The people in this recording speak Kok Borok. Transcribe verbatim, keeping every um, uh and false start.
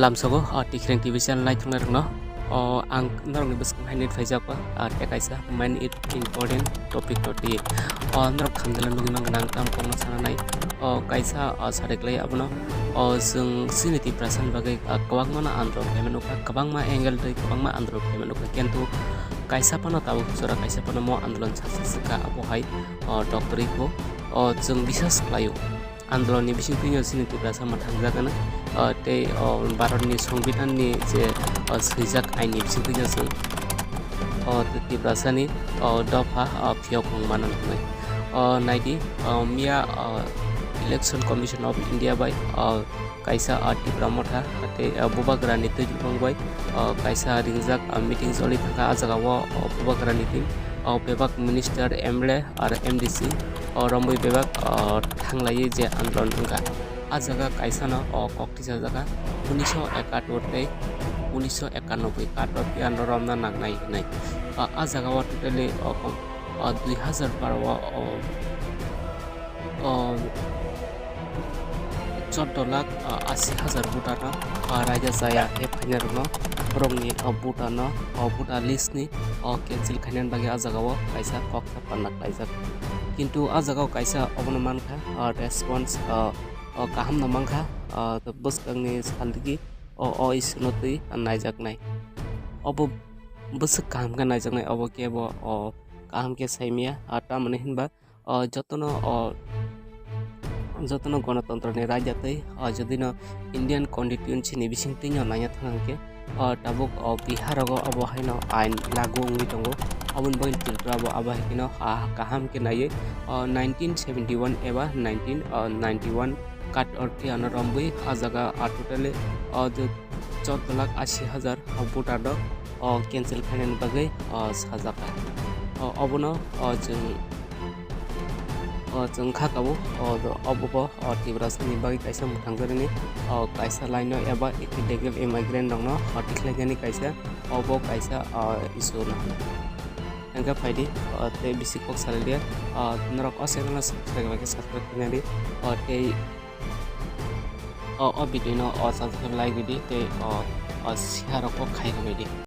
Tamsogo, o Tikhireng T V channel naithoknai rokno, o ang norokni bwskango hai nit phaijak ba, a tei kaisa main it important topic rok twi. O norok khamjala nugwi mangna ang tamo kokno sananai. O kaisa, o sari kwlai abono, o chwng chini Tiprasani bagwi, a kwbangma no andolon khaima nukha, kwbangma angle twi kwbangma andolon khaima nukha, kintu kaisa phano tabuk jora kaisa phano mo andolon saksa swkha abo hai, o doctor iko, o chwng bisas khlaio. Andolonni bisingtwino chini Tiprasa mwthangjak hwnwi, o, tei, o, Bharatni Songbidanni je, o, swijak ainni bisingtwino chwng, o, Tiprasani, o, dopha, o, phiyok wng mano hwnwi. O, naidi, o, miya, o, Election Commission of India bai, o, kaisa, o, Tipra Motha tei, o, Bubagrani twijlangbai, o, kaisa ringjak, o, meeting choli thangkha. A jagao, o, Bubagrani team, o, bebak minister, M L A, aro M D C, o romwi bebak, o, thanglaiwi je andolon wngkha. A jaga kaisano, o, kok tisa jaga unisho ekatur tei unisho ekanoboi kator phiya no romna nangnai hinwi. O, a jagao totally, o, kom, o, dui hazar baro o, o, choddo lakh, o, asi hazar voter no, o, raida chaya khe phainai rokno, borokni, o, voter no, o, voter list ni, o, cancel khainani bagwi a jagao kaisa kok panna khlaijak. Kintu a jagao kaisa obono mankha, o, response, o, o, kaham no mankha, o, bwskangni saldigi o, o issue no twi naijaknai. Obo bwswk kaham khe naijaknai, obo kebo, o, kaham khe saimaya, o, tamoni hinba, o, jotono, o, jotono gonotontro ni raida twi, o, jodi no Indian Constituency ni bisingtwi no naiya thang khe, o, tabuk, o, Bihar rogo obo haino ain lagu wngwi tongo. Oboni bagwi Tripura bo abo hai kheno, a, kaham khe naiwi, o, nineteen seventy one eba nineteen, o, ninety one kat orthi ano rombwi a jaga, a, totally, o, je choddo lakh asi hazar, o, voter rok, o, cancel khainani bagwi, o, sajak kha. O, obono, o, chwng O, chwng kha tabuk, o, obo bo, o, Tiprasani bagwi kaisa mwthangjaknani, o, kaisa line no eba illegal immigrant rokno, o, tikhlainani kaisa, obo kaisa, o, issue no. Hwnkhe phaidi, o, tei bisi kok salai liya, o, norok o channel no subscribe khe subscribe khainani, o, tei, o, o video no, o, subscribe like ridi tei, o, o, share rok bo khai rwbaidi.